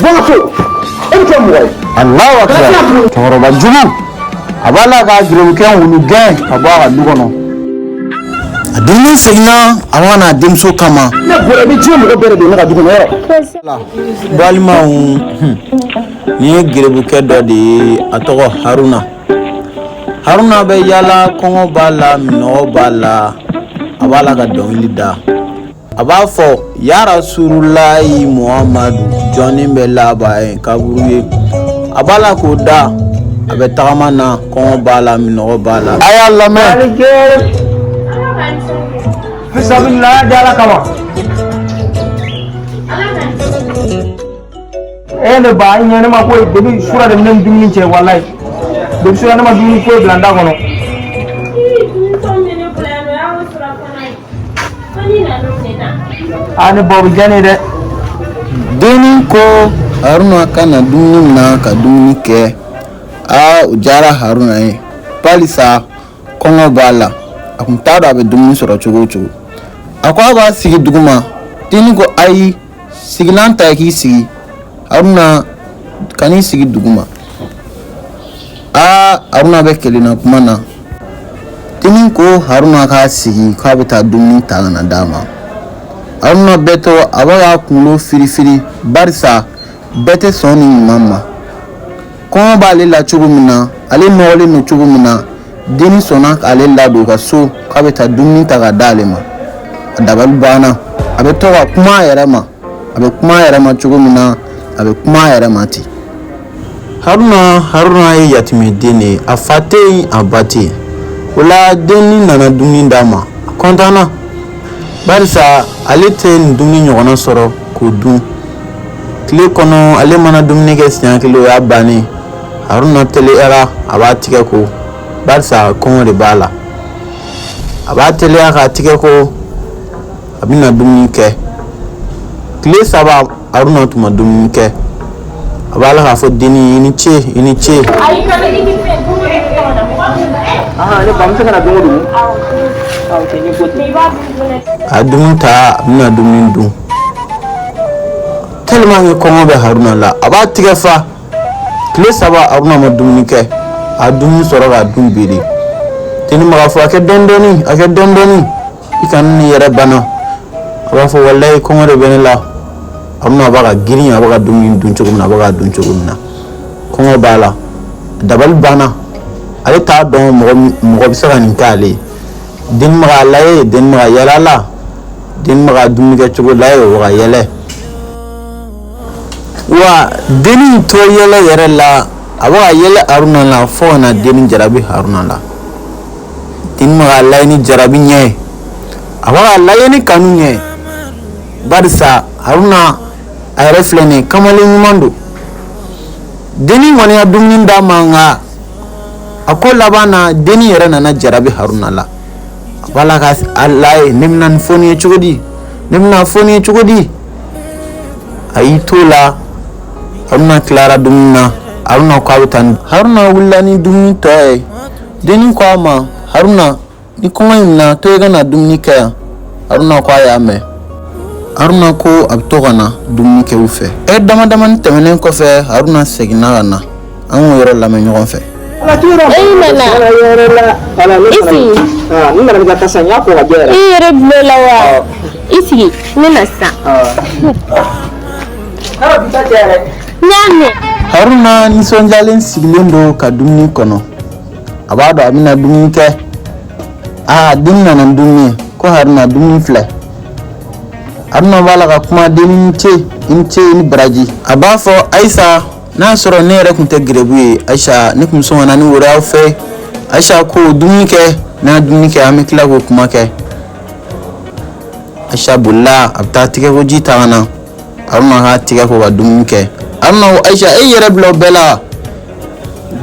Bɔ n ka so. E bɛ kɛ mɔgɔ ye. Alahu akibar, cɛkɔrɔba jugu, a b'a la ka gerebukɛ wulu gɛn ka bɔ a ka du kɔnɔ. A dennin seginna, a ma na a denmuso kama. Ne bɔra, i bɛ diɲɛ mɔgɔ bɛɛ de don ne ka du kɔnɔ yɔrɔ. Balimaw, nin ye gerebukɛ dɔ de ye, a tɔgɔ Haruna. Haruna bɛ yaala, kɔngɔ b'a la, minɔgɔ b'a la, a b'a la ka dɔnkili da. A b'a fɔ: ya Rasululayi Muhamadu, jɔnni bɛ laban ye kaburu ye? A b'a la k'o da, a bɛ tagama na, kɔngɔ b'a la, minɔgɔ b'a la. A y'a lamɛn. Fisabilila di Ala kama. E ne ba, i ɲɛ ne ma koyi. Depuis sura de ne ni dumuni cɛ, walayi. Depuis sura ne ma dumuni foyi bila n da kɔnɔ. A ne ba, o bɛ diya ne ye dɛ. Dennin ko Haruna ka na dumuni na ka dumuni kɛ. Aa, o diyara Haruna ye, barisa kɔngɔ b'a la, a kun t'a dɔn a bɛ dumuni sɔrɔ cogo o cogo. A ko a b'a sigi duguma. Dennin ko: ayi, sigilan ta i k'i sigi. Haruna, kan'i sigi duguma. Aa, Haruna bɛ kelenna kuma na. Dennin ko Haruna k'a sigi, k'a bɛ taa dumuni ta ka na d'a ma. Haruna bɛ to, a b'a k'a kunkolo firifiri, barisa bɛɛ tɛ sɔn nin ɲuman ma. Kɔngɔ b'ale la cogo min na, ale nɔgɔlen don cogo min na, dennin sɔnna k'ale ladon ka so k'a bɛ taa dumuni ta ka d'ale ma. A dabali banna. A bɛ to ka kuma a yɛrɛ ma, a bɛ kuma a yɛrɛ ma cogo min na, a bɛ kuma a yɛrɛ ma ten. Haruna ye yatimɛden de ye, a fa tɛ yen, a ba tɛ yen. O la, dennin nana dumuni d'a ma, a kɔntanna, barisa ale tɛ nin dumuni ɲɔgɔnna sɔrɔ k'o dun tile kɔnɔ. Ale mana dumuni kɛ siɲɛ kelen, o y'a bannen. Haruna teliyara, a b'a tigɛ ko, barisa kɔngɔ de b'a la. A b'a teliya k'a tigɛ ko, a bɛna dumuni kɛ. Tile 3, Haruna tun ma dumuni kɛ. A b'a la k'a fɔ dennin: i ni ce, i ni ce. Ne ba, n bɛ se ka na don o don. A dumuni ta, a bɛna dumuni dun. Tellement que kɔngɔ bɛ Haruna la, a b'a tigɛ fa. Tile 3, Haruna ma dumuni kɛ. A dumuni sɔrɔ k'a dun bi de. Dennin b'a fɔ: a kɛ dɔɔni dɔɔni, a kɛ dɔɔni dɔɔni, i kana n'i yɛrɛ bana. A b'a fɔ: walayi, kɔngɔ de bɛ ne la. Haruna b'a ka girin, a b'a ka dumuni dun cogo min na, a b'a ka dun cogo min na, kɔngɔ b'a la, dabali banna. Ale t'a dɔn mɔgɔ bɛ se ka nin k'ale ye. Dennin bɛ k'a lajɛ, dennin bɛ ka yɛlɛ a la, dennin bɛ ka dumuni kɛ cogo lajɛ, o bɛ ka yɛlɛ. Wa dennin to yɛlɛ yɛrɛ la, a bɛ ka yɛlɛ Haruna la fo ka na dennin jarabi Haruna la. Dennin bɛ k'a lajɛ ni jarabi ɲɛ ye, a bɛ k'a lajɛ ni kanu ɲɛ ye, barisa Haruna a yɛrɛ filɛ nin ye, kamalen ɲuman don. Dennin kɔni ya dumuni d'a ma, nka a ko laban na, dennin yɛrɛ nana jarabi Haruna la. A b'a la ka a lajɛ: ne bɛna nin fɔ nin ye cogo di? Ne bɛna fɔ nin ye cogo di? A y'i t'o la. Haruna tilara dumuni na. Haruna ko a bɛ taa ni, Haruna wulila ni dumuni tɔ ye. Dennin ko a ma: Haruna, ni kɔngɔ y'i minɛ, to i ka na dumuni kɛ yan. Haruna ko a y'a mɛn. Haruna ko a bɛ to ka na dumuni kɛ u fɛ. Ɛri dama damani tɛmɛnen kɔfɛ, Haruna seginna ka na. An k'o yɔrɔ lamɛn ɲɔgɔn fɛ. E nana. I sigi. N nana ka taa n y'a ko ka jɛ yɛrɛ. I yɛrɛ bulon la wa? I sigi, ne na sisan. N y'a mɛn. Haruna nisɔndiyalen sigilen don ka dumuni kɔnɔ. A b'a dɔn a bɛna dumuni kɛ. Aa, den nana ni dumuni ye, ko: Haruna, dumuni filɛ. Haruna b'a la ka kuma: dennin, ni ce, i ni ce, i ni baraji. A b'a fɔ: Ayisa, n'a sɔrɔ ne yɛrɛ tun tɛ gerebu ye, Ayisa, ne tun bɛ sɔn ka na ni woro aw fɛ. Ayisa ko: dumuni kɛ. N'a ye dumuni kɛ, an bɛ tila k'o kuma kɛ. Ayisa bolila, a bɛ taa tigɛko ji ta ka na. Haruna k'a tigɛ ko ka dumuni kɛ. Haruna ko: Ayisa, e yɛrɛ bila o bɛɛ la.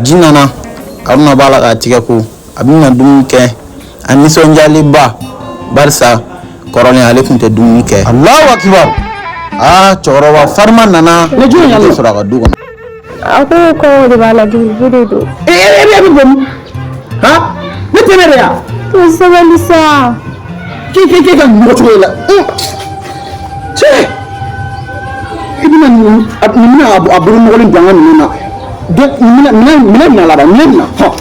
Ji nana, Haruna b'a la k'a tigɛ ko, a bɛna dumuni kɛ. A nisɔndiyalenba, barisa kɔrɔlen ale tun tɛ dumuni kɛ. Alahu akibaru! Aa, cɛkɔrɔba farima nana ne sɔrɔ a ka du kɔnɔ. A ko kɔngɔ de b'a la, gerebu de don. E e bɛ bɔ min? Han, ne tɛ ne de yan. To sabali sa. K'e ka nin cogo la. Cɛ, i bɛna nin, nin bɛna A bolo nɔgɔlen bila an ka minɛn na. Minɛ minɛ minɛ laban minɛ minɛ hɔn.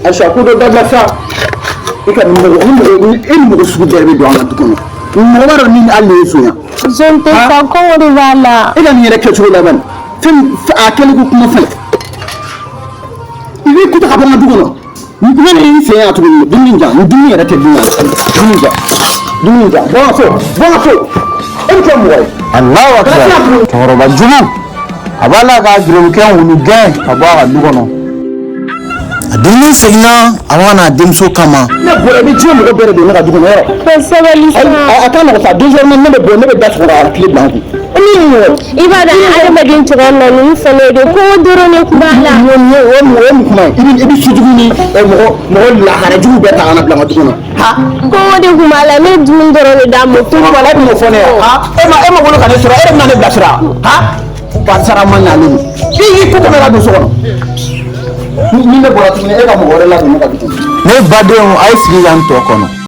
Ayisa, ko dɔ dabila sa. I ka nin mɔgɔ ni mɔgɔ e ni mɔgɔ sugu bɛɛ bɛ don an ka du kɔnɔ. Mɔgɔ b'a dɔn ni hali ne ye sonya. Zon tɛ sa, kɔngɔ de b'a la. E ka nin yɛrɛ kɛcogo laban fɛn a kɛlen ko kuma fɛn. I b'i kuta ka bɔ n ka du kɔnɔ. Ne de y'i sen yan tuguni. Dumuni jan, ni dumuni yɛrɛ tɛ dun yan. Dumuni jan, dumuni jan. Bɔ n ka so, bɔ n ka so. E bɛ kɛ mɔgɔ ye. Alahu akibar, cɛkɔrɔba jugu, a b'a la ka gerobukɛ wulu gɛn ka bɔ a ka du kɔnɔ. A dennin seginna, a bɛ ka na a denmuso kama. Ne bɔra, i bɛ diɲɛ mɔgɔ bɛɛ de don ne ka du kɔnɔ yɔrɔ. Ko sabali sa. A ka nɔgɔn sa, désormais ne bɛ bɔ, ne bɛ da sɔgɔ ka tile bila n kun. Ni mɔgɔ. I b'a dɔn adamaden cogoya min na, ninnu fana de kɔngɔ dɔrɔn de tun b'a la. O ye mun kuma ye? I bɛ sojugu ni mɔgɔ mɔgɔ lahara jugu bɛɛ ta ka na bila n ka du kɔnɔ. Ha? Kɔngɔ de tun b'a la, ne ye dumuni dɔrɔn de d'a ma. Tuma la e bɛ n'o fɔ ne ye. Ha? E ma wolo ka ne sɔrɔ, e de bɛna ne bilasira. Ha? Basara ma ɲalen. I y'i ko kɔnɔ ka don so kɔnɔ. Ni ne bɔra tuguni, e ka mɔgɔ wɛrɛ ladon ne ka du kɔnɔ. Ne badenw, a ye sigi ka n tɔ kɔnɔ.